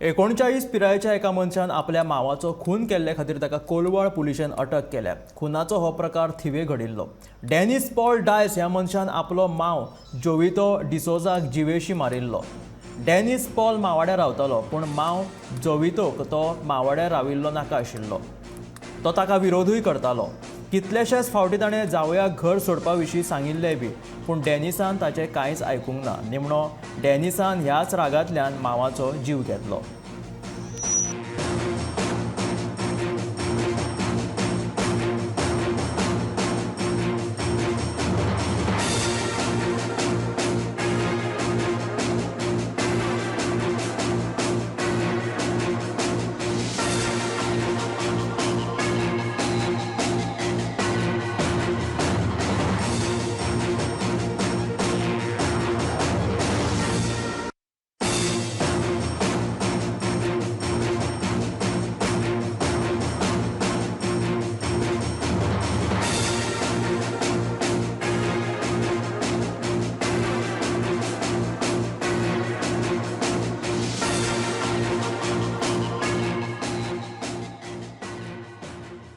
39 पिरायेच्या एका मनशान आपल्या मावाचो खून केल्ले खातीर ताका कोलवाळ पुलिशेन अटक केल्या. खुनाचो हो प्रकार थिवे घडिल्लो. डॅनिस पॉल डायस ह्या मनशान आपलो माव जोवितो डिसोजाक जिवेशी मारिल्लो. डॅनिस पॉल मावाड्यार रावतालो, पूण माव जोवितोक तो मावाड्यार राविल्लो नाका आशिल्लो. तो ताका विरोधूय करतालो. कितलेशेच फावटी ताणें जावयाक घर सोडपा विशीं सांगिल्लें बी, पूण डॅनिसान ताचें कांयच आयकूंक ना. निमणो डॅनिसान ह्याच रागांतल्यान मावाचो जीव घेतलो.